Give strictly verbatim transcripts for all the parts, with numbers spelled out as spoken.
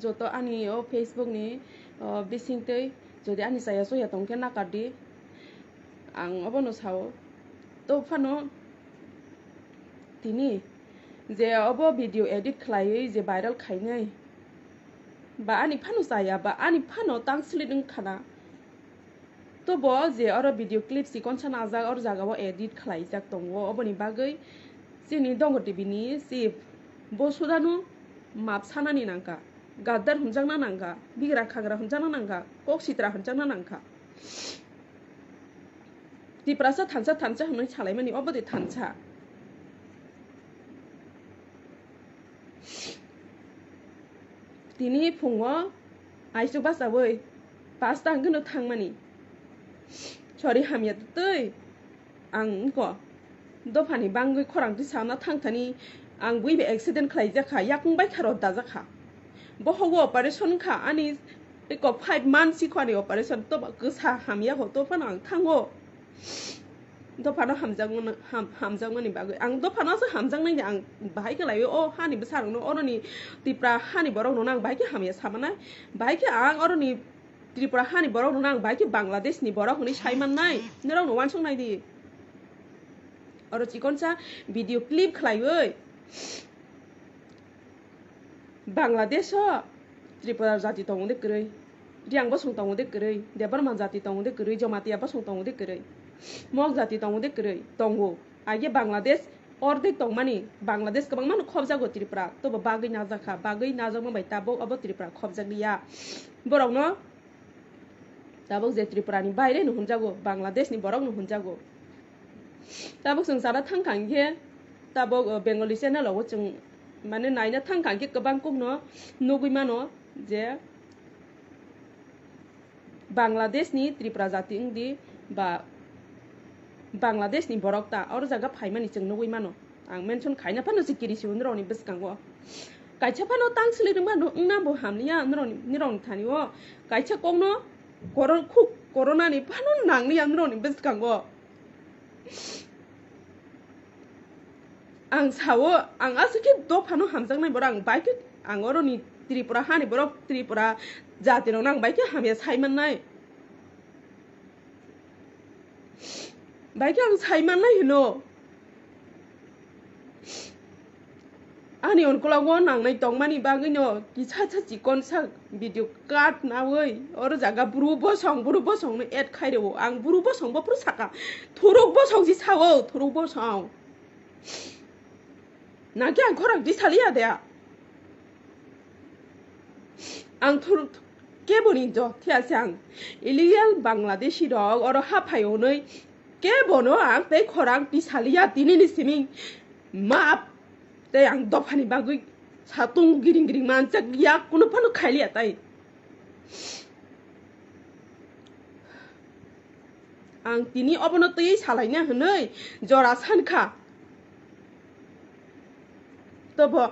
Joto ani o Facebook ni, o, bisingtwi jodi ani chaya chuya tongkhe nakardi, ang obono sao. To phano tini je obo video edit khlaiwi je viral khainai, ba ani phano chaya, ba ani phano tangsli wngkhana, tobo je oro video clip chikonsa najak, oro jagao edit khlaijak tongo, oboni bagwi chini Dongo T V ni chief bo sudano map sanani nangkha, gaddar hwnjakna nangkha, bigra khagra hwnjakna nangkha, kok sitra hwnjakna nangkha. Tiprasa thansa thansa hwnwi salaimani, obo de thansa. Tini phungo aisuk bachawi pasta hwnkhe no thangmani. Sorry, hamya twi ang wngkha. Dophani bangwi khorang twi sana thangthani ang bui bai accident khlaijakha, yakung bai kha rw dajakha. Bohogo operation kha ani, eko five months sikho ani operation, toba kwsa hamya ho, tophano ang thango. Dophano hamjakmano, ham-, hamjakmani bagwi. Ang dophano se hamjaknai de ang bahai khe lai o hani bwsarokno, oroni Tripura hani borokno ang bahai khe hamya samanai. Bahai khe ang oroni Tripura hani borokno ang bahai khe Bangladesh ni borok hwnwi sai mannai. Norokno uansuk nai di. Oro chikonsa video clip khlaiwi. Bangladesh o Tripura jati tongo de kwrwi, Riang bosong tongo de kwrwi, Debbarma jati tongo de kwrwi, Jamatia bosong tongo de kwrwi, Mog jati tongo de kwrwi, tongo. Aige Bangladesh ordek tongmani, Bangladesh kwbangmano khobjago Tripura, tobo bagwi najakha, bagwi najakma bai tabuk obo Tripura khobjakliya. Borokno Tabuk je Tripura ni baire no hwnjago, Bangladesh ni borok no hwnjago. Tabuk chwng sana thangkha hinkhe, tabuk, uh, Bengali channel o chwng mane naina thangkha hinkhe kwbang kokno nugwi mano je Bangladesh ni Tripura jati wngdi ba Bangladesh ni borok ta oro jaga phaimani chwng nugwi mano. Ang mention khaina phano se kiri si nirokni bwskango. Kaisa phano tang sili rwma no wngna bo hamliya nirokni, nirokni thani o. Kaisa kokno koron-, khuk corona ni phano nangliya nirokni bwskango. Ang sao, ang aswk khe dophano hamjaknai borok, ang bai khe, ang oroni Tripura hani borok, Tripura jati rokno ang bai khe hamya sai mannai. Bai khe ang sai mannai hino. Ani onkologo nangnai tongmani bagwino kisa sa chikon sa video cut nawi oro jaga bru bosong, bru bosongno add khai rwo. Ang bru bosong bophuru saka. Thuruk bosong si sao, thuruk bosong. Nangkhe ang khorang di saliya de. Ang thur-, keboni jo, thiyase ang illegal Bangladeshi rok oro haphai hwnwi kebono ang tei khorang di saliya, tinini simi map tei ang dophani bagwi satung giring giring manjak ya, kunu phano khailiya tai. Ang tini obono twi salaina hwnwi jora sankha. Tobo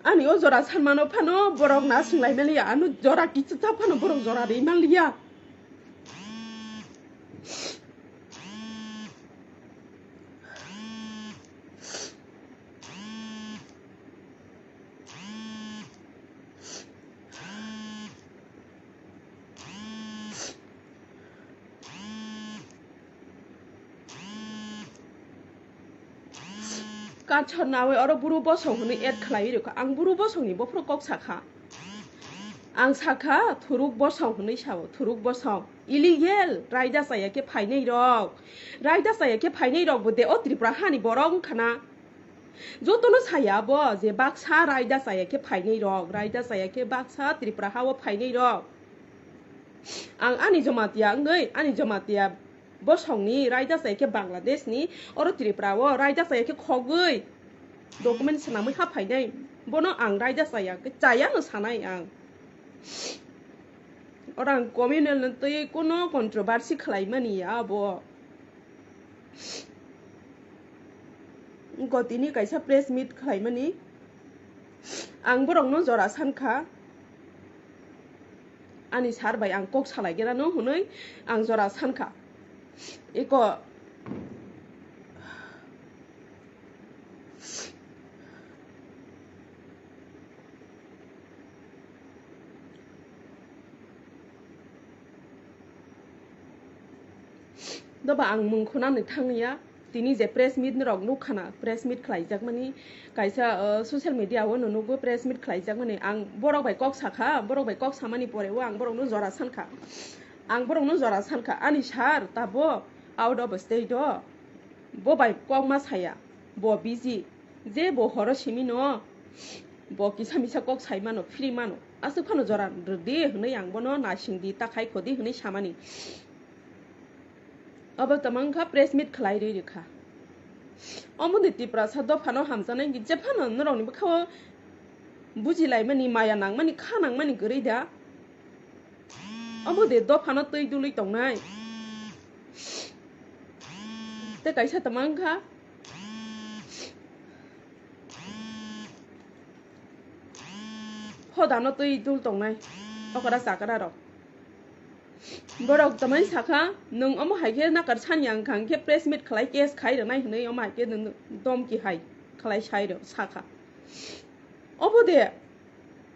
ani o jora sanmano phano borok na swnglaimaliya, ano jora kichwksa phano borok jora rimaliya. Kachor nawi oro buru bosong hwnwi add khlaiwi rwkha. Ang buru bosongni bophuru kok sakha. Ang sakha thuruk bosong hwnwi sao, thuruk bosong. Illegal, raida chaya khe phainai rok. Raida chaya khe phainai rok bo de o Tripura hani borok wngkha na. Jotono saya bo je baksa raida chaya khe phainai rok, raida chaya khe baksa Tripura ha o phainai rok. Ang ani Jamatia wngwi, ani Jamatia bosongni raida chaya khe Bangladesh ni, oro Tripura o raida chaya khe khogwi document swnamwi ha phainai. Bono ang raida chaya khe chaya no sanai ang. Oro ang communal no twi kuno controversy khlaimani ya abo. Gotini kaisa press meet khlaimani, ang borokno jora sankha, ani sir bai ang kok salai gera no hwnwi ang jora sankha. Eko Doba ang mung khunani thangya, tini je press meet rok nukha na, press meet khlaijakmani, kaisa, uh, social media o no nugo press meet khlaijakmani, ang borok bai kok sakha, borok bai kok samani pore o ang borokno jora sankha, ang borokno jora sankha, ani sir tabo out of state o, bo bai kok ma saya, bo busy, je bo horo simi no, bo kisa misa kok sai mano, free mano, aswk phano jora rwdi hwnwi ang bono naising di, ta khai khodi hwnwi samani. Abo tamo wngkha press meet khlai rwi rwkha. Omo de Tiprasa dophano hamjaknai hwnkhe jephano norokni bwkhao bujilaimani, maya nangmani, kha nangmani kwrwi da. Omo de dophano twi dului tongnai. Tei kaisa tamo wngkha. Hodano twi dul tongnai okra chakra rok. Borok tamani sakha, "Nwng omo hai khe nakar sani ang kha, hwnkhe press meet khlai case khai rwnai," hwnwi omo hai khe nwng domki hai khlai sai rw-, sakha. Obo de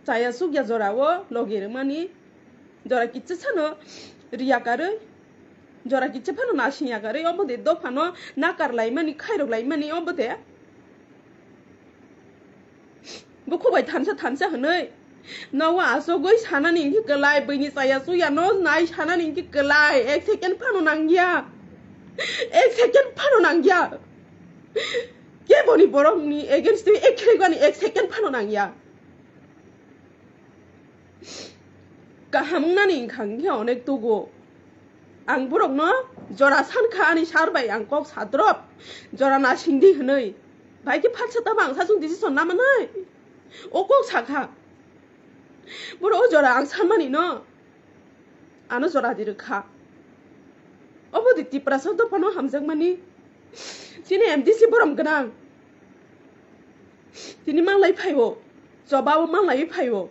chaya chukya jora o logi rwmani, jora kicha sano riya karwi, jora kicha phano nasing ya karwi, obo de dophano nakar laimani, khairok laimani, obo de. Bukhuk bai thansa thansa hwnwi nogo achugwi sanani hwnkhe kwlai, buini chaya chuya no nai sanani hwnkhe kwlai, ek second phano nangya, ek second phano nangya, keboni borokni against o ek second, ek second phano nangya. Kaham wngnani wngkha hwnkhe onek tugo. Ang borokno jora sankha ani sir bai ang kok sadrop, jora nasingdi hwnwi. Bai khe phatsa tamo ang sachung decision namanai. O kok sakha. Borok o jora ang sanmani no. Ano jora di rwkha. Obo di Tiprasa dophano hamjakmani. Chini M D C borom gwnang. Tini manglai phaio, chobao manglaiwi phaio.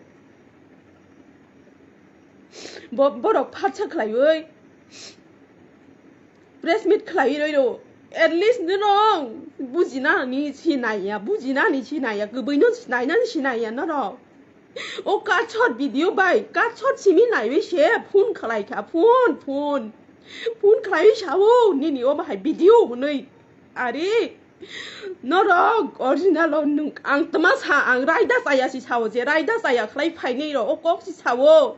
Bo-, borok phatsa khlaiwi press meet khlaiwi rwi rw. At least nino bujinani si naiya, bujinani si naiya, kwbwino nainani si naiya norok. O cut shot video bai, cut shot simi naiwi se phone khlai kha, phone, phone. Phone khlaiwi sao, "Nini omo hai video," hwnwi. Ari, norok original o nwng, ang tma sa, ang raida chaya si sao, je raida chaya khlai phainai rok, o kok si sao.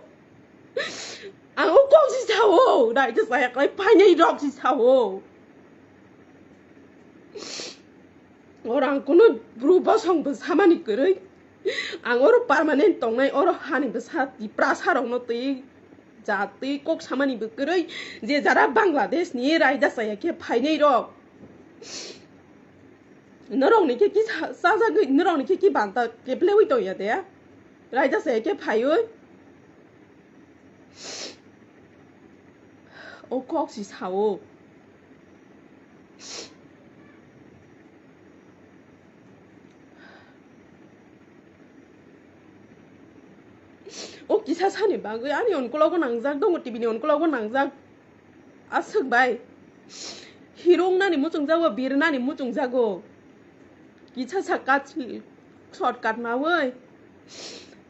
Ang o kok si sao, raida chaya khlai phainai rok si sao. Oro ang kunu bru bosong bo samani kwrwi. Ang oro permanent tongnai, oro hani bwsa Tiprasa rokno twi ja twi kok samani bo kwrwi. Je jara Bangladesh ni raida chaya khe phainai rok. Norokni khe ki sa-, sajagwi, norokni khe ki banta keplewi tongya de? Raida chaya khe phaiwi. O kok si sao. O kisa sani bagwi ani onkologo nangjak, Dongo T V ni onkologo nangjak. Aswk bai. Hero wngnani muchungjago, birnani muchungjago. Kisa sa cut, shortcut nawi.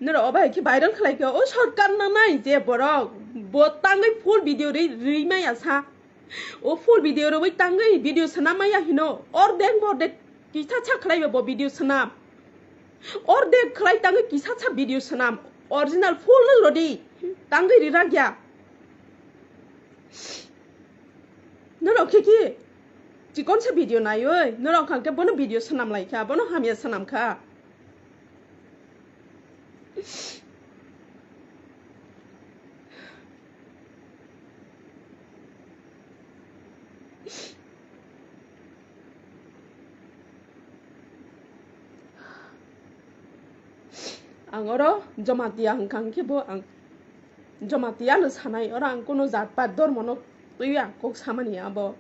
Noro obo hai khe viral khlai kha. O shortcut nanai je borok. Bo tangwi full video ri, ri maya sa. O full video rwi tangwi video swnam maya hino. Ordek bordek kisa sa khlai bo video swnam. Ordek khlai tangwi kisa sa video swnam. Original full no rodi. Tangwi ri rakya. Norok khe ki chikon se video naiwi, norok hwnkhe bono video swnam lai kha, bono hamya swnam kha. Ang oro Jamatia hwnkha hwnkhe bo ang Jamatia no sanai, oro ang kunu jat pat dormo no twiwi ang kok samani abo.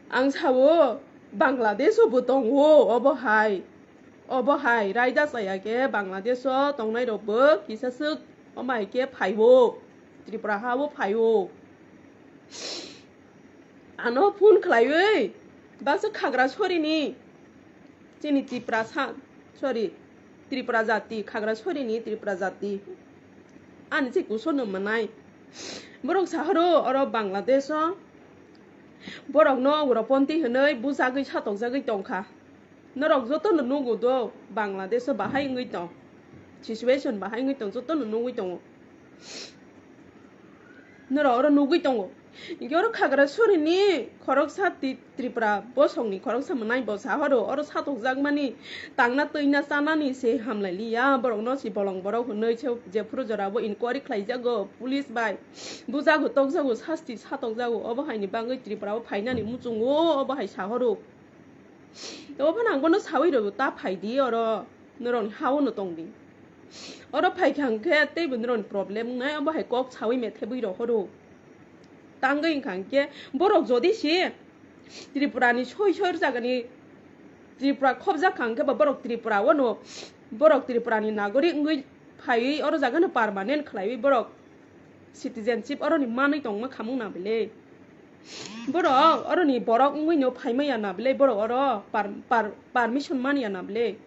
Ang sao Bangladesh o bo tongo, obo hai, obo hai raida chaya khe Bangladesh o tongnai rok bo kisa swk omai khe phaio, Tripura ha o phaio. Ano phone khlaiwi baksa Khagrasori ni, chini Tiprasa, sorry, Tripura jati, Khagrasori ni Tripura jati. Ani se kuso no manai. Borok sahoro oro Bangladesh o Borokno ugroponti hwnwi bujagwi satokjagwi tongkha. Norok jotono nugo do, Bangladesh o bahai wngwi tong, situation bahai wngwi tong, jotono nugwi tongo. Norok oro nugwi tongo. Hinkhe oro Khagrasuri ni khoroksa Ti-, Tripura bosong ni khoroksa mwnai bo sahoro, oro satokjak mani tangna twina chanani se hamlailiya, borokno si bolong borok hwnwi se jephuru jorabo inquiry khlaijago, police bai bujago, tokjago, sasti satokjago, obo haini bagwi Tripura o phainani muchungo, obo hai sahoro. Obo phano ang bono sawi rw ta phaidi oro. Norokni ha-o no tongdi. Oro phaikha hwnkhe teibo norokni problem wngnai, obo hai kok sawi methebwi rohoro. Tangwi wngkha hwnkhe borok jodi se Tripura ni soi soi jagani Tripura khobjak kha hwnkhe ba borok Tripura o no, borok Tripura ni nagorik wngwi phaiwi oro jaga no permanent khlaiwi borok citizenship oro ni manwi tongma khamung na bile. Borok oro ni borok wngwi no phaimaya na bile, borok oro par-, par-, permission manya na bile.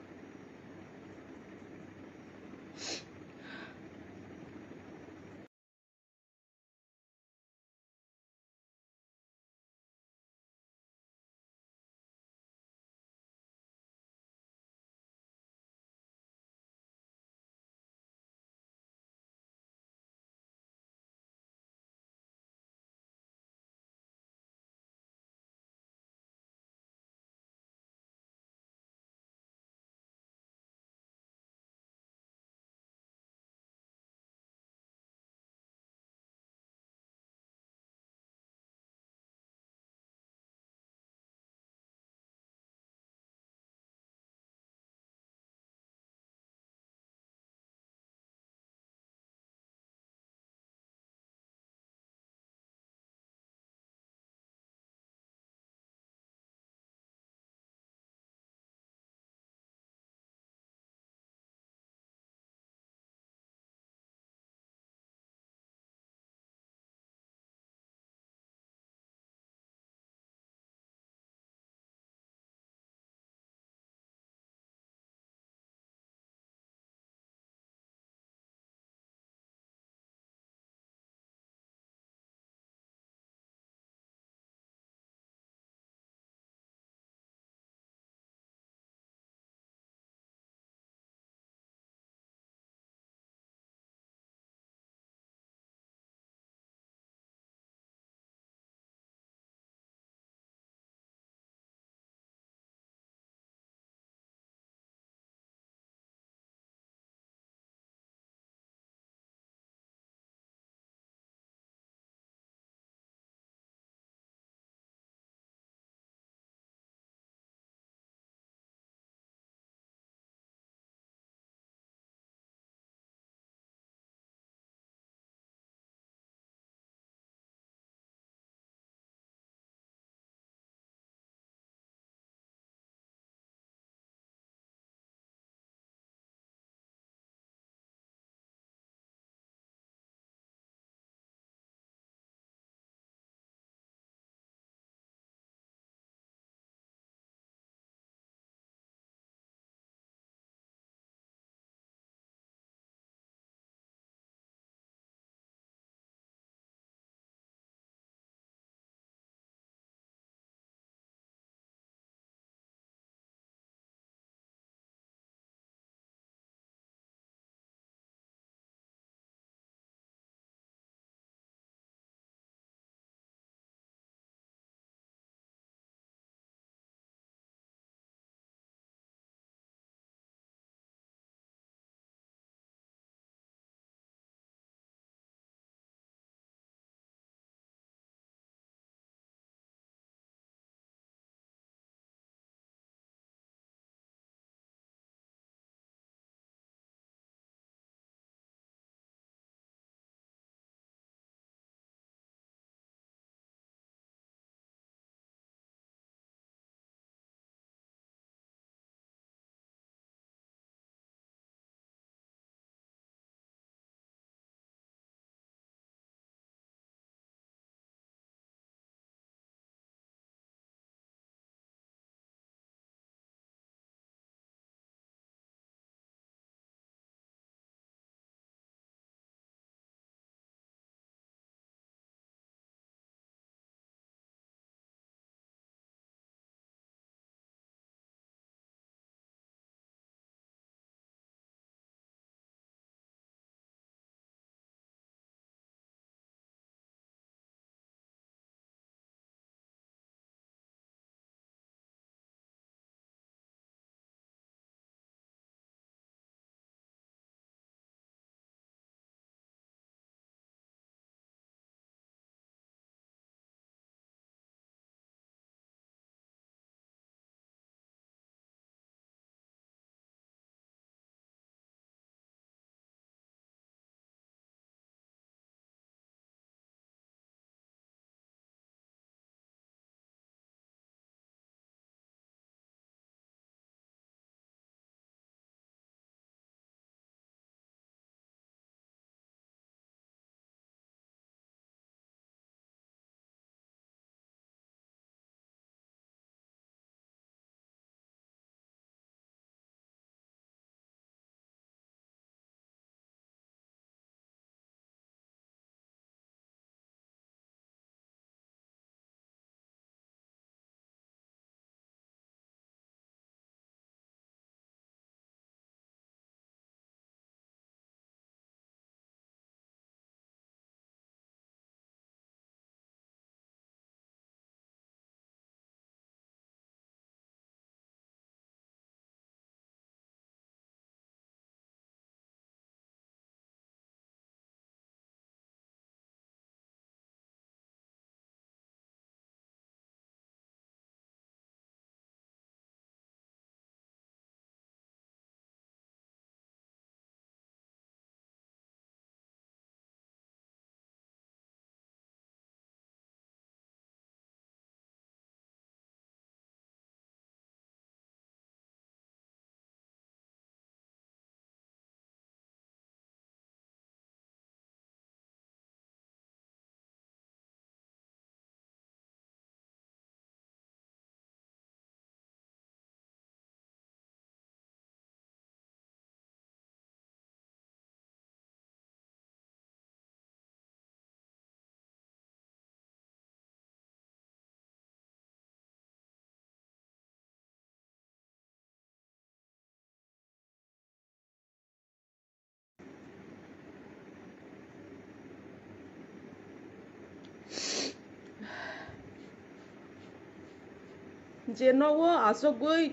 Je nogo asogwi,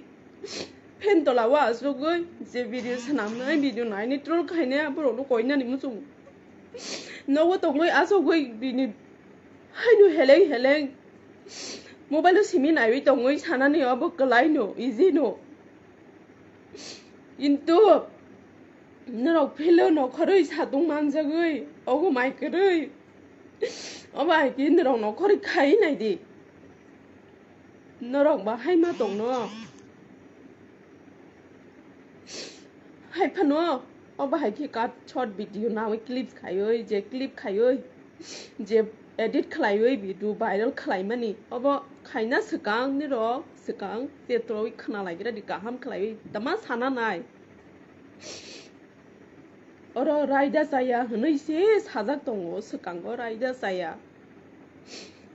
phen tola o asogwi, je video swnamnai, video nainai, troll khainai, aborokno koinani muchungo. Nogo tongwi asogwi bini haino heleng heleng mobile o simi naiwi tongwi sanani abo kwlaino, easy no. Kintu norok phelo nokhorwi satung manjagwi, ogo mai kwrwi. Obo hai khe norok nokhorwi khai nai di. Norok ba hai ma tongno. Hai phano, obo hai khe cut short video nawi clip khaiwi, je clip khaiwi, je edit khlaiwi video viral khlaimani, obo khaina swkang nirok swkang tetroi khna laigra di kaham khlaiwi tama sana nai. Oro raida chaya hwnwi se sajak tongo, swkango raida chaya.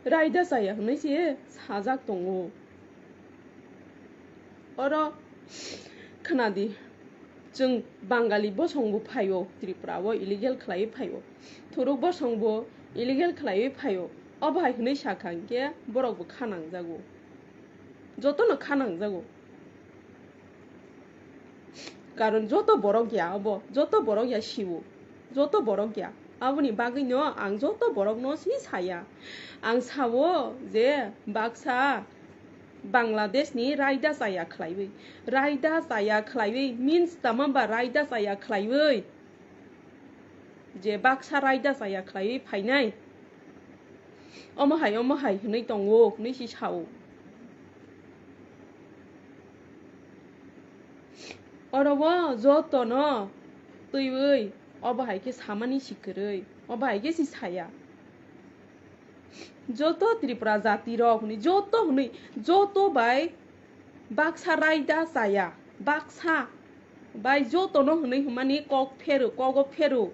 Raida chaya hwnwi se sajak tongo. Oro khna di, chwng Bangali bosongbo phaio, Tripura o illegal khlaiwi phaio. Thuruk bosongbo illegal khlaiwi phaio. Obo hai hwnwi sakha hinkhe borokbo kha nangjago. Jotono kha nangjago. Karon joto borok ya obo, joto borok ya siwo, joto borok ya. Aboni bagwino ang joto borokno si saya. Ang sawo je baksa Bangladeshni raida chaya khlaiwi, raida chaya khlaiwi means tama ba raida chaya khlaiwi. Je baksa raida chaya khlaiwi phainai, omo hai, omo hai hwnwi tongo, hwnwi si sao. Oro o jotono twiwi obo hai khe samani si kwrwi, obo hai khe si saya. Joto Tripura jati rok hwnwi, joto hwnwi, joto bai baksa raida chaya, baksa bai jotono hwnwi hwnmani kok pheru, kogo pheru.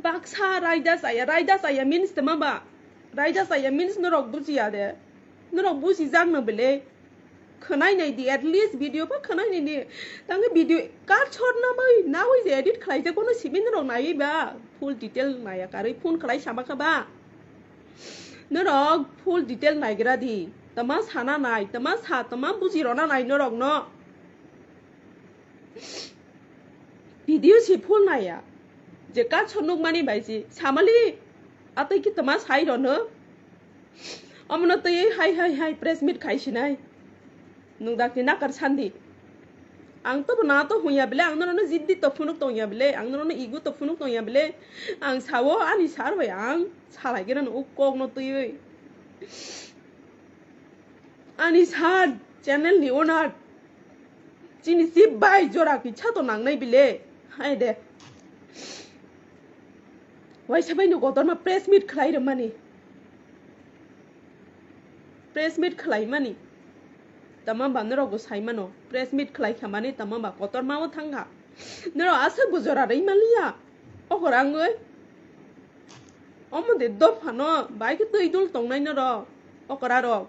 Baksa raida chaya, raida chaya means tama ba? Raida chaya means norok bujiya de? Norok bujijak no bele? Khwnai nai di, at least video ba khwnai nai di. Tangwi video cut short na bai, nawi je edit khlaijak, kono simi norok naiwi ba? Full detail naiya karwi phone khlai sama kha ba? Norok full detail naigra di. Tama sana nai, tama sa, tama buji rona nai norok no. Video si full naiya. Je cut short nukmani bai si samali atwi ki tama sai rono. Omono twi hai hai hai press meet khai sinai. Nwng dakti nakar sandi. Ang to bo na to hunya bile, ang norokno jiddi to phunuk tongya bile, ang norokno igu to phunuk tongya bile. Ang sao ani sir bai ang salai gena no uk kok no twiwi. Ani sir, channel ni owner. Chini chip bai jora kisa to nangnai bile. Hai de. Waisa bai no kotorma press meet khlai rwmani. Press meet khlai mani. Tama ba norok bo sai mano. Press meet khlai kha mani tama ba kotorma o thang kha. Norok aswk bo jora rwi maliya. Okora wngwi. Omo de dophano bai khe twi dul tongnai norok. Okora rok.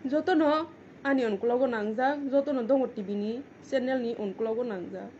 Jotono ani onkologo nangjak, jotono Dongo T V ni channel ni onkologo nangjak.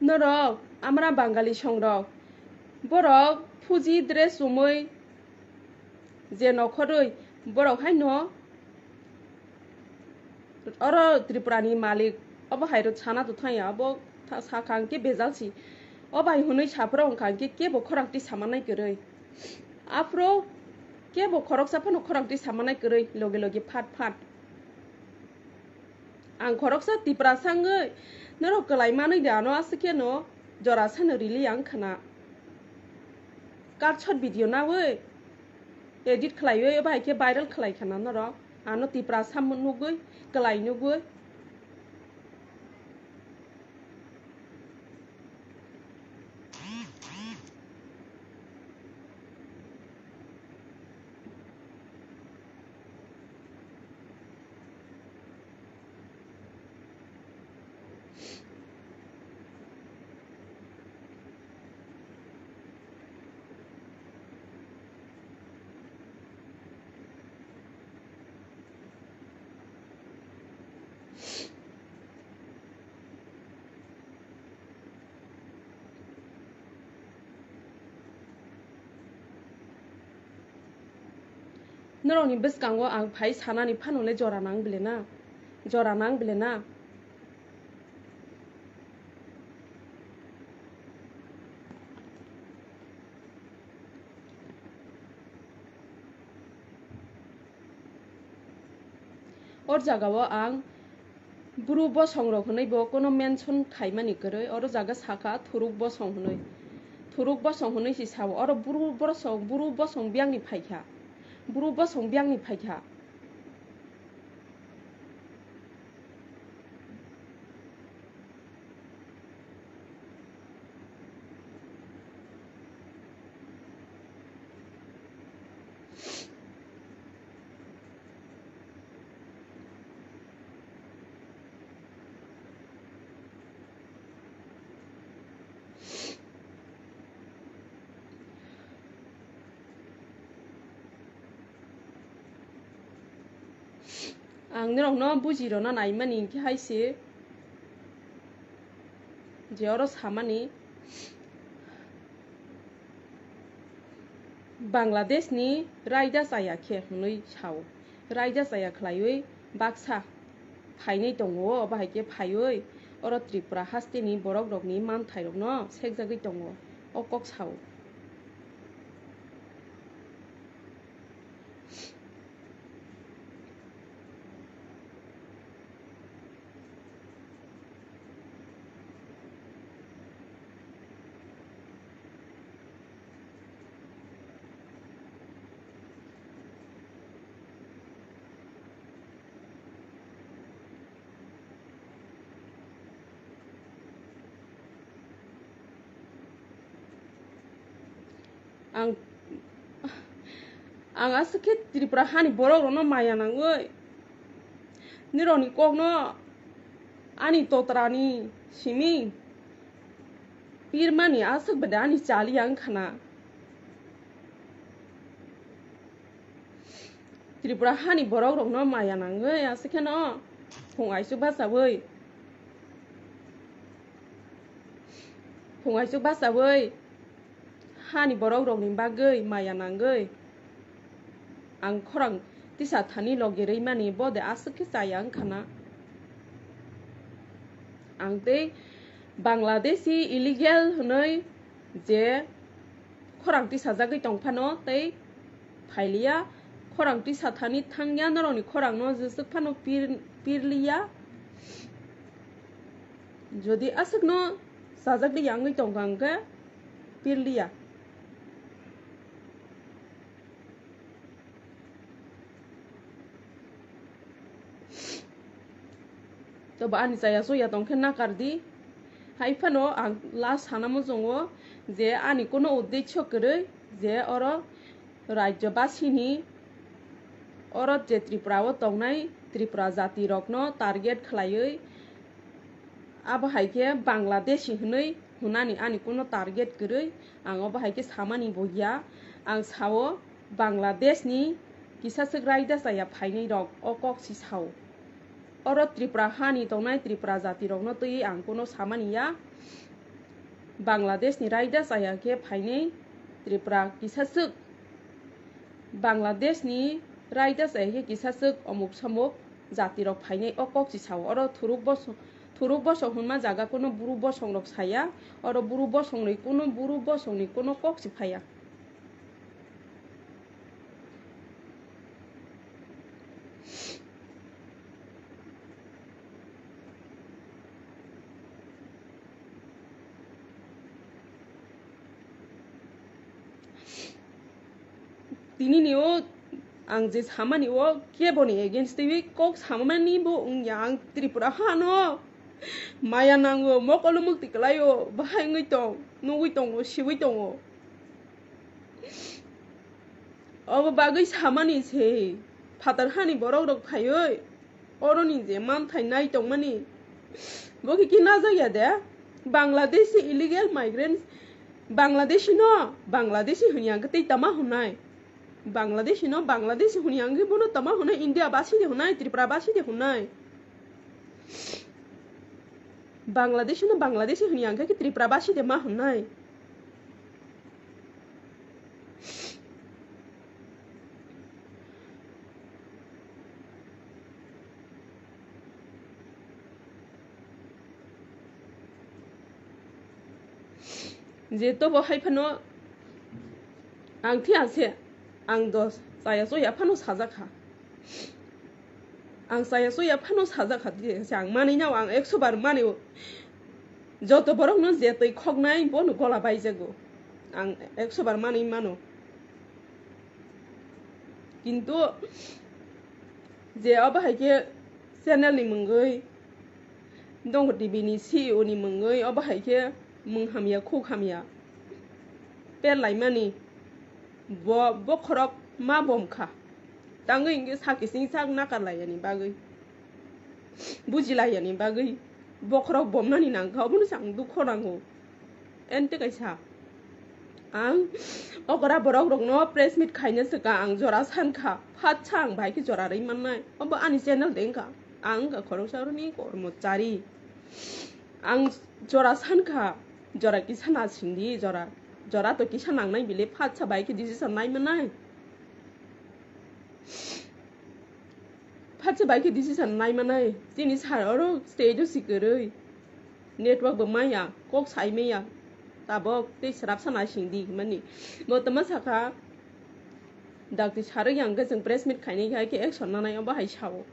Norok amra Bangali songrok, borok phuji dress chumui je nokhorwi borok haino oro Tripura ni malik obo hai rw sana tw thang ya, obo tha-, sakha hwnkhe bejal si. O bai hwnwi saphuru wngkha hwnkhe kebo khorang twi samanai kwrwi. Aphuru kebo khoroksa phano khorang twi samanai kwrwi loge loge phat phat. Ang khoroksa Tiprasa wngwi norok kwlai manwi de ano aswk kheno jora sano rili ang khna. Cut shot video nawi edit khlaiwi bai khe viral khlai khna norok. Ano Tiprasa nugwi kwlai nugwi. Norokni bwskango ang phai sanani phano le jora nang bile na, jora nang bile na. O jagao ang bru bosong rok hwnwi bo kono mention khaimani kwrwi, oro jaga sakha thuruk bosong hwnwi, thuruk bosong hwnwi si sao, oro bru bosong, bru bosong biyangni phaikha, bru bosong biyangni phaikha. Ang norokno bujirokno naimani hinkhe hai se je oro samani Bangladeshni raida chaya khe hwnwi sao. Raida chaya khlaiwi baksa phainwi tongo, obo hai khe phaiwi oro Tripura hasteni borokrokni manthairokno sekjagwi tongo, o kok sao. Ang, ang aswk khe Tripura hani borok rokno maya nangwi, nirokni kokno ani totrani simi pirmani aswk bede ani chali ang khana. Tripura hani borok rokno maya nangwi aswk kheno phung aisuk bachawi, phung aisuk bachawi hani borok rokni bagwi maya nangwi ang khorang tisa thani logi rwimani bo de aswk khe chaya wngkha na. Ang tei Bangladeshi illegal hwnwi je khorang tisajagwi tong phano tei phailiya, khorang tisa thani thangya, norokni khorangno jeswk phano pir-, pirliya. Jodi aswkno sajagwi yangwi tongkha hwnkhe pirliya. Tobo ani chaya chuya tongkhe nakar di. Hai phano ang last sana muchungo je ani kuno uddesho kwrwi je oro rajyobasini oro je Tripura o tongnai Tripura jati rokno target khlaiwi abo hai khe Bangladeshi hwnwi hwnani ani kuno target kwrwi ang obo hai khe samani bo ya. Ang sao Bangladeshni kisa swk raida chaya phainai rok o kok si sao. Oro Tripura hani tongnai Tripura jati rokno twiwi ang kuno samani ya. Bangladeshni raida chaya khe phainai Tripura kisaswk. Bangladeshni raida chaya khe kisaswk omuk somuk jatirok phainai o kok si sao. Oro thuruk bosong, thuruk bosong hwnma jaga kuno buru bosongrok saya. Oro buru bosongni kuno buru bosongni kuno kok si phaiya. Tini ni o ang je samani o kebo ni against twi kok samani bo wngya. Ang Tripura hano maya nango, mokolo mukti kwlai o, bahai wngwi tong, nugwi tongo, siwi tongo. Obo bagwi samani se phatar hani borok rok phaiwi oroni je manthai nai tongmani bo khe khe najak ya de? Bangladeshi illegal migrants, Bangladeshi no Bangladeshi hwnwi ang khe tei tama hwnai? Bangladeshi no Bangladeshi hwnwi ang khe bono tama hwnai? India basi de hwnai, Tripura basi de hwnai? Bangladeshi no Bangladeshi hwnwi ang khe Tripura basi de ma hwnai? Je tobo hai phano ang thia se, ang dos chaya choya phano sajak kha. Ang chaya choya phano sajak kha, je se ang manwi nao, ang ekso bar manwi o. Joto borok no je twi khoknai bono gola baijago. Ang ekso bar manwi mano. Kintu je obo hai khe channel ni mungwi, Dongo T V ni C E O ni mungwi obo hai khe mung hamya khuk hamya per laimani bo bokhorok ma bom kha. Tangwi hwnkhe sak kising sak nakar laiyani bagwi, buji laiyani bagwi bokhorok bomnani nang kha, obono se ang dukho nango. Ente kaisa ang okra borok rokno press meet khaina swkang ang jora san kha, phatsa ang bai khe jora rwi mannai, obo ani channel de wngkha. Ang wngkha khoroksa oroni kormochari, ang jora san kha, jora kisa na singdi, jora, jora to kisa nangnai bile, phatsa bai khe decision nai mannai. Phatsa bai khe decision nai mannai, chini sir oro stage o si kwrwi, network bo maya, kok sai maya, tabok tei swrapsa naising di hwnmani. Bo tama sakha, dakti sarwi ang khe chwng press meet khainai hai khe action nanai, obo hai sao.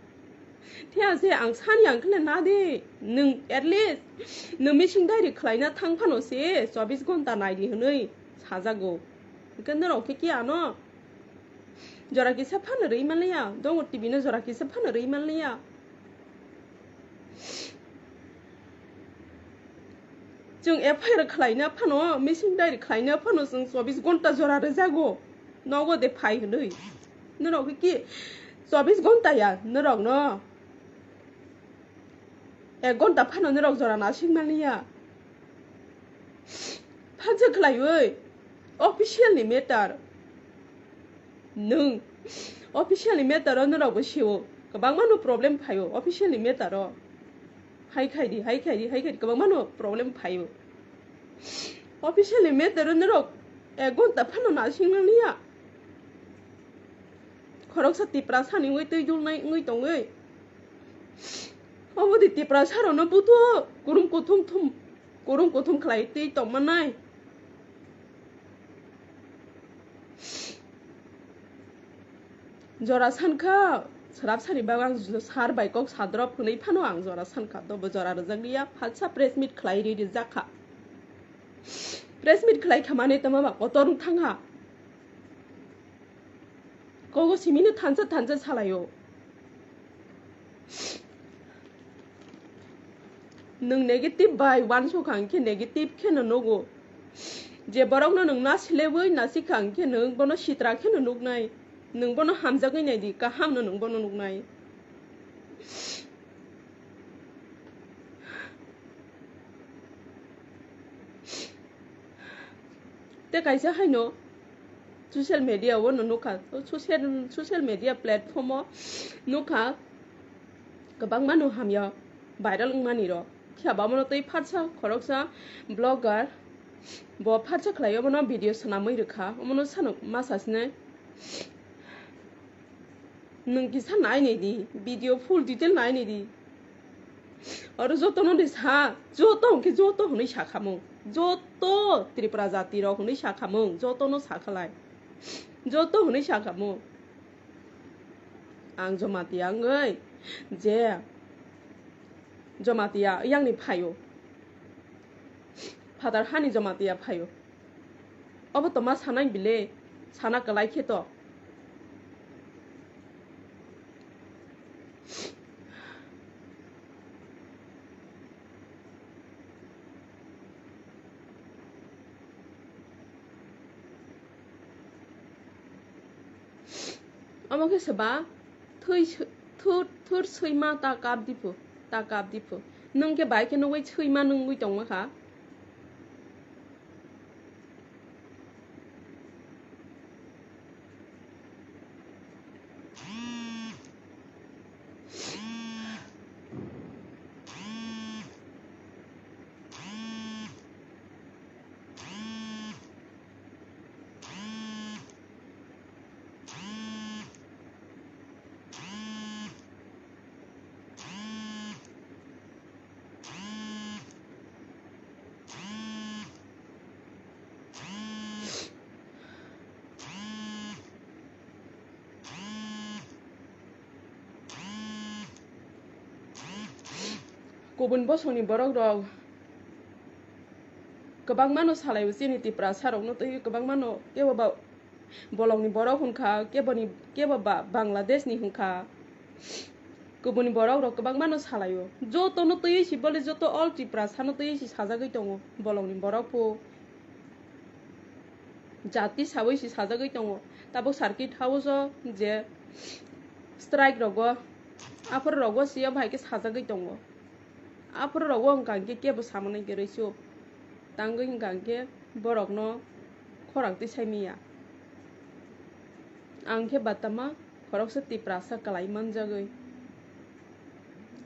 Thia se ang sani ang khle na de, nwng at least nwng missing diary khlaina thang phano se chobbish ghonta nai di hwnwi sajago. Hwnkhe norok khe ki ano? Jora kisa phano rwi manliya, Dongo T V no jora kisa phano rwi manliya. Chwng F I R khlaina phano, missing diary khlaina phano chwng chobbish ghonta jora rwjago. Nogo de phai hwnwi. Norok ki chobbish ghonta ya norok no? Ek ghonta phano norok jora nasing manliya. Phatsa khlaiwi official ni matter. Nwng official ni matter o norok bo sio. Kwbangma no problem phaio official ni matter o. Hai khai di, hai khai di, hai khai di, kwbangma no problem phaio. Official ni matter o norok ek ghonta phano nasing manliya. Khoroksa Tiprasa ni wngwi twi dulnai wngwi tongwi. Obo di Tiprasa rokno buto kurum kuthum thum, kurum kuthum khlai twi tongmanai. Jora sankha, swrapsani bagwi ang sir bai kok sadrop hwnwi phano ang jora sankha, tobo jora rwjakliya, phatsa press meet khlai ri rijak kha. Press meet khlai kha manwi tongma ba kotor wng thang kha. Kogo simino thansa thansa salaio. Nwng negative bai uansukha hwnkhe negative kheno nugo. Je borokno nwng na sileui nasikha hwnkhe nwng bono sitra kheno nuknai. Nwng bono hamjagwi naidi, kahamno nwng bono nuknai. Tei kaisa haino social media o no nukha, social, social media platform o nukha kwbangma no hamya viral wngmani rok. Phiya ba omono tei phatsa khoroksa blogger Bo phatsa khlai omono video swnamwi rwkha, omono sano ma sasine. Nwng kisa nainai di, video full detail nainai di. Oro jotono de sa, joto hwnkhe joto hwnwi sakhamung. Joto Tripura jati rok hwnwi sakhamung, jotono sakhalai. Joto hwnwi sakhamung. Ang Jamatia wngwi je Jamatia yangni phaio. Phatar hani Jamatia phaio. Obo to ma sanai bile, sana kwlai khe to. Omo khe se ba thwi swi-, thur, thur swima ta kap diphu, ta kap diphu. Nwng khe bai khe nugwi swima nungwi tongma kha. Kubun bosongni borok rok kwbangma no salai o chini Tiprasa rok no twi kwbangma no kebo ba bolongni borok hwn kha, keboni, kebo ba Bangladesh ni hwn kha. Kubuni borok rok kwbangma no salai o. Joto no twi si bole joto all Tiprasa no twi si sajagwi tongo bolongni borok pho. Jati sawi si sajagwi tongo. Tabuk circuit house o je strike rogo, aphuru rogo siya bai khe sajagwi tongo. Aphuru rogo wngkha hwnkhe kebo samanai kwrwi su. Tangwi wngkha hwnkhe borokno khorang twi saimiya. Ang khe batama khoroksa Tiprasa kwlai manjagwi.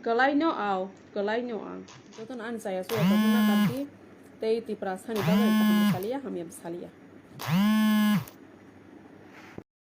Kwlaino ao, kwlaino ang. Jotono ani chaya chuya tongkha na karti, tei Tiprasani bagwi kaham saliya, hamya saliya.